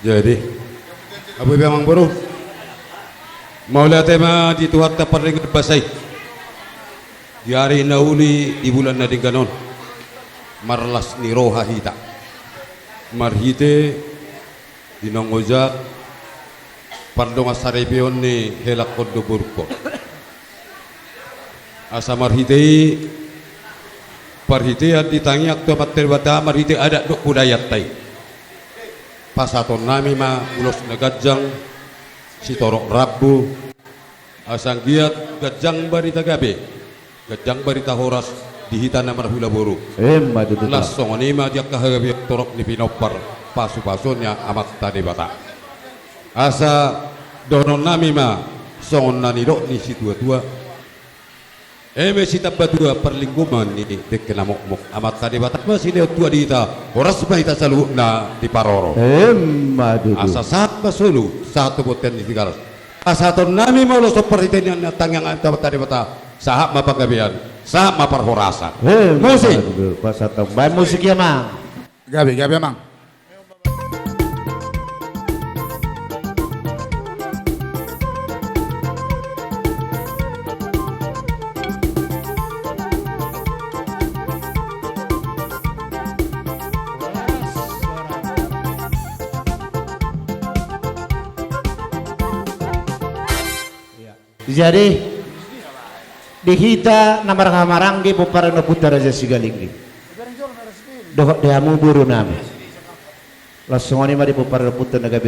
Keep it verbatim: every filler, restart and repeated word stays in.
Jadi, abu be amang boru, mauliate ma di Tuhanta pardenggan basa i. Di ari na uli di bulan na denggan on, marlas ni roha hita marhite di nongojak pardongan saripeon ni helakhon do borungkon. Asa marhite i, parhitean di tangiang tu Amanta Debata marhite adat dohot budayanta i, pasahatonnami ma ulos na ganjang, sitorop rambu, asa anggiat ganjang barita gabe, ganjang barita horas di hita na marhula boru. Emma tutu. Laos songon i ma di angka hagabeon torop ni pinompar, pasupasuon ni Amanta Debata. Asa dohononnami ma songon na nidok ni situatua: Eme sitambatua parlinggoman ni dengke na mokmok, Amanta Debata ma silehon tua di hita, horas ma hita saluhutna diparorot. Emma tutu. Asa sahat ma solu, sahat tu bontean ni Tigaras. Pasahatonnami ma ulos on parhitean ni tangiang Amanta Debata, sahat ma panggabean, sahat ma parhorasan. Emma tutu. Musik. Pasahat ma musik i, amang. Gabe, gabe, amang. Jadi, di hita na marhahamaranggi pomparan ni ompunta Raja Sigalinggi dohot di hamu borunami, laos songon i ma di pomparan ni ompunta na gabe